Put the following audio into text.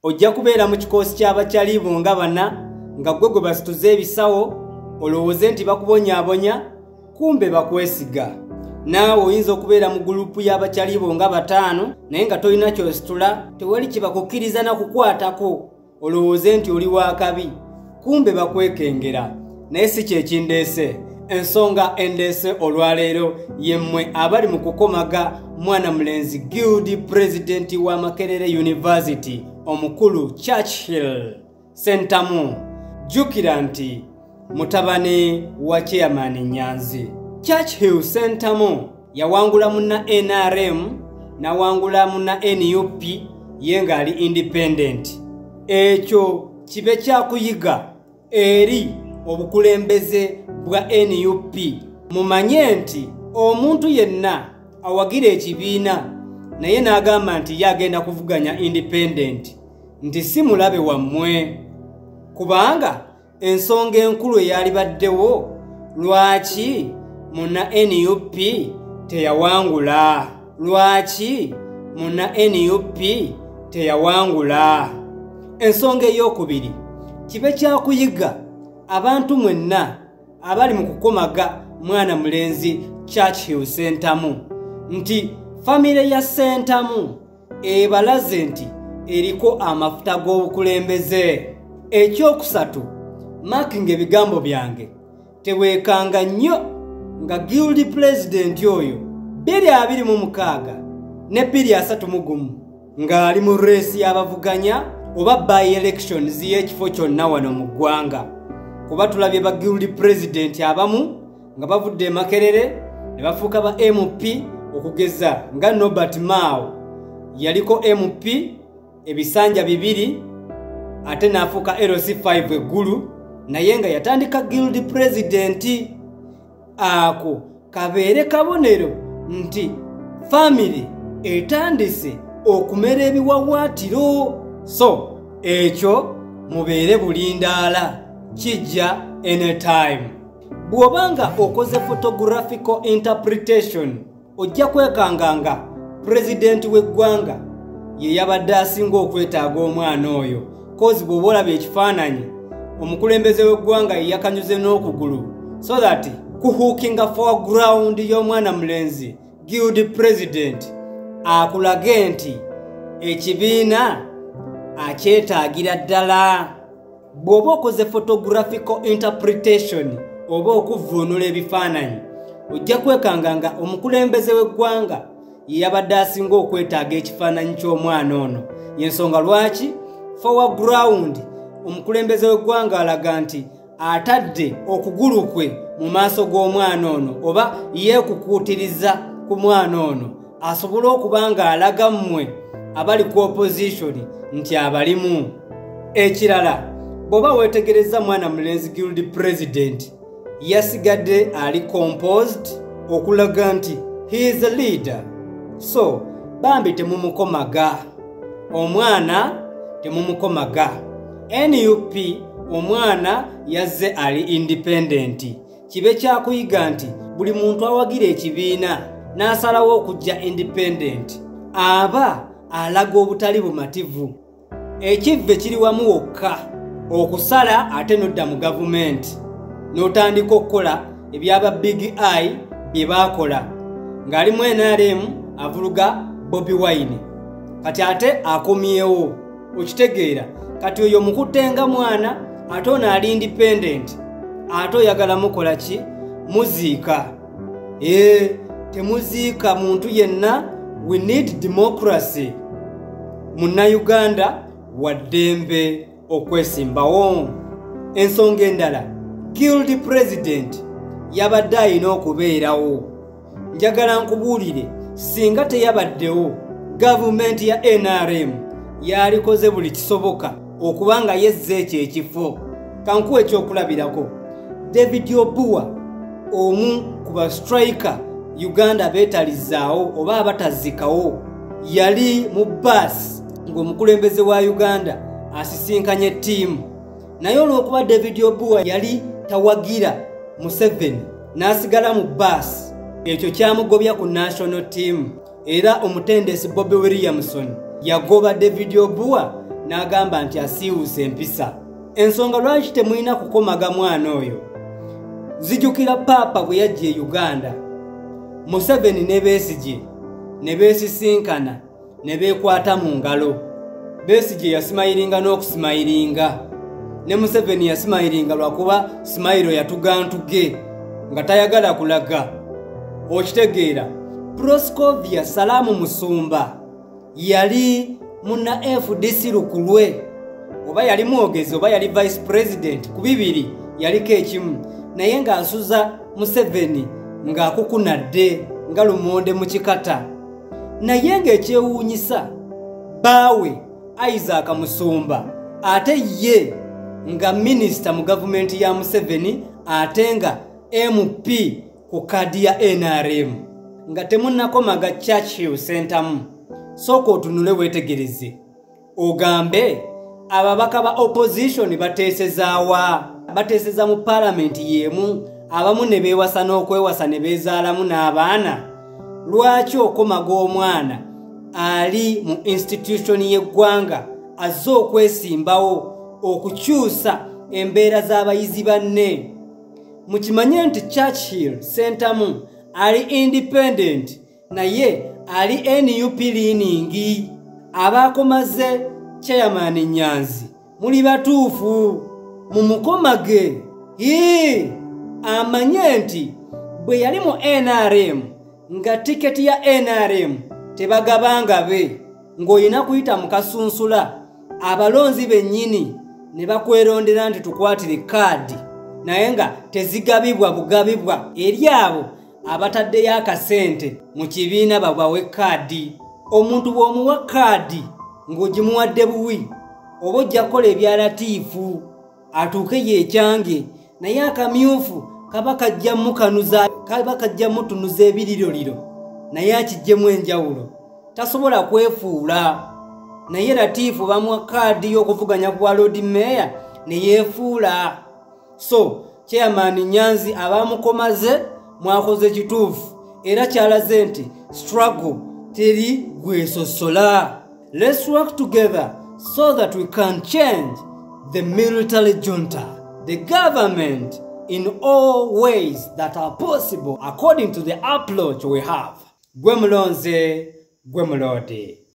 Ojja kubeera mu kikoosi ky'abakyalibo nga bana nga ggwe gwe basituza ebisawo, olowooze nti bakubonyaabonya, kumbe bakwesiga. Naawe oyinza okubeera mu gulupu y'abakyalibo nga 5 naye nga tolina ky'ositula, tewali kye bakukkiriza na kukwatako, olowooze nti oli wakabi, kumbe bakwekengera. Naye si kye kindeese. Ensonga endeese olwaleero yemmwe abali mu kukomaga mwana mulenzi Guild President wa Makerere University omukulu Churchill Sentamu. Jjukira nti mutabani wa Chairman Nyanzi. Churchill Sentamu yawangula munna NRM n'awangula munna NUP, ye ng'ali independent. Ekyo kibe kyakuyiga eri obukulembeze bwa NUP. Mumanye nti omuntu yenna awagira ekibiina naye n'agamba nti ye agenda kuvuganya independent, nti si mulabe wammwe, kubanga ensonga enkulu eyalibaddewo lwaki munna NUP teyawangula, lwaki munna NUP teyawangula. Ensonga ey'okubiri kibe kyakuyiga abantu mwenna abali mu kukomaga mwana mulenzi Churchill Sentamu nti famire ya Sentamu ebalaze nti eriko amafuta g'obukulembeze. Ekyokusatu, makinga ebigambo byange, teweekanga nnyo nga Guild President oyo 2026 ne 2031 ng'ali mu reesi y'abavuganya oba by elections y'ekifo kyonna wano mu ggwanga. Kuba tulabye ba Guild President abamu nga bavudde e Makerere ne bafuuka ba MP, okugeza nga Norbert Mao yaliko MP ebisanja 2 ate n'afuuka LC5 eggulu, naye nga yatandika Guild President. Ako kabeere kabonero nti family etandise okumera ebiwawaatiro. So ekyo mubeere bulindaala, kijja anytime. Bw'obanga okoze photographical interpretation, ojja kwekanga nga pulezidenti w'eggwanga ye yabadde asinga okwetaaga omwana oyo, kozi bw'oba olaba ekifaananyi omukulembeze w'eggwanga ye yakanyuze n'okugulu so that kuhookinga foreground y'omwana mulenzi Guild President akulage nti ekibiina akyetaagira ddala. Bw'oba okoze photographical interpretation oba okuvvuunula ebifaananyi, ojja kwekanga nga omukulembeze w'eggwanga ye yabadde asinga okwetaaga ekifaananyi ky'omwana ono. Y'ensonga lwaki foreground omukulembeze w'eggwanga alaga nti atadde okugulu kwe mu maaso g'omwana ono oba yeekukuutiriza ku mwana ono asobole okuba nga alaga mmwe abali ku opposition nti abalimu. Ekirala, bw'oba weetegereza mwana mulenzi Guild President yasigadde ali composed okulaga nti he is a leader. So bambi temumukomaga omwana, temumukomaga. NUP omwana yazze ali independent. Kibe kyakuyiga nti buli muntu awagira ekibiina n'asalawo okujja independent aba alaga obutali bumativu. Ekivve kiri wamu wokka okusala ate n'odda mu gavumenti n'otandika okukola ebyaba Big Eye bye baakola ng'ali mu NRM avuluga Bobi Wine, kati ate akomyewo. Okitegeera? Kati oyo mukutte nga mwana, ate ono ali independent, ate oyagala mukola ki? Muziika. Temuziika muntu yenna. We need democracy. Munnayuganda wa ddembe okwesimbawo. Ensonga endala, Guild President yabadde alina okubeerawo. Njagala nkubuulire, singa teyabaddewo, gavumenti ya NRM yalikoze buli kisoboka okuba nga yezza ekyo ekifo. Kankuwa ekyokulabirako, David Obua, omu ku ba striker Uganda beetalizaawo oba abatazikawo, yali mu baasi ng'omukulembeze wa Uganda asisinkanye ttiimu, naye olw'okuba David Obua yali tawagira Museveni n'asigala mu baasi, ekyo kyamugobya ku national team. Era omutendesi Bobby Williamson yagoba David Obua. n'agamba nti asiiwuuse empisa. Ensonga lwaki temulina kukomaga mwana oyo, zijjukira Paapa bwe yajja e Uganda, Museveni ne Besigye ne beesisinkana ne beekwata mu ngalo. Besigye yasimayiringa n'okusimayiringa, ne Museveni yasimayiringa lwakuba simayiro yatugantuge nga tayagala kulaga. Okitegeera? Proscovia Salaamu Musumba yali munna FDC lukulwe, oba yali mwogezi oba yali vice president, ku bibiri yaliko ekimu, naye ng'asuza Museveni ng'akukunadde nga lumonde mu kikata. Naye ng'ekyewuunyisa, bbaawe Isaac Musumba ate ye nga minisita mu gavumenti ya Museveni, ate nga MP ku kaadi ya NRM. Nga temunnakomaga Churchill Sentamu, sooka otunule weetegereze, ogambe ababaka ba opposition bateesezaawa? Bateeseza mu paalamenti y'emu, abamu ne beewasa n'okwewasa ne beezaalamu n'abaana. Lwaki okomaga omwana ali mu institution y'eggwanga azze okwesimbawo okukyusa embeera z'abayizi banne? Mukimanye nti Churchill Sentamu ali independent, naye ali NUP leaning. Abakomaze chairman Nyanzi muli batuufu, mumukomage. Amanye nti bwe yali mu NRM nga tiketi ya NRM tebagabanga be, ng'olina kuyita mu kasunsula, abalonzi bennyini ne bakwerondera nti tukwatire kaadi, naye nga tezigabibwa bugabibwa eri abo abataddeyo akasente mu kibiina babawe kaadi. Omuntu bw'omuwa kaadi ng'ogimuwadde buwi, oba ojja kukola ebya Latiifu atuuke yeekyange, naye akamyufu kaba kajja mukanuza, kaba kajja mutunuza ebiriroliro, naye akiggyemu enjawulo, tasobola kwefuula. Naye Latiifu bamuwa kaadi y'okuvuganya ku bwa Lord Mayor ne yeefuula. So chairman Nyanzi abamukomaze mwakoze kituufu, era kyalaze nti struggle teri gwesosola. Let's work together so that we can change the military junta, the government, in all ways that are possible according to the approach we have. Gwe mulonze, gwe mulode.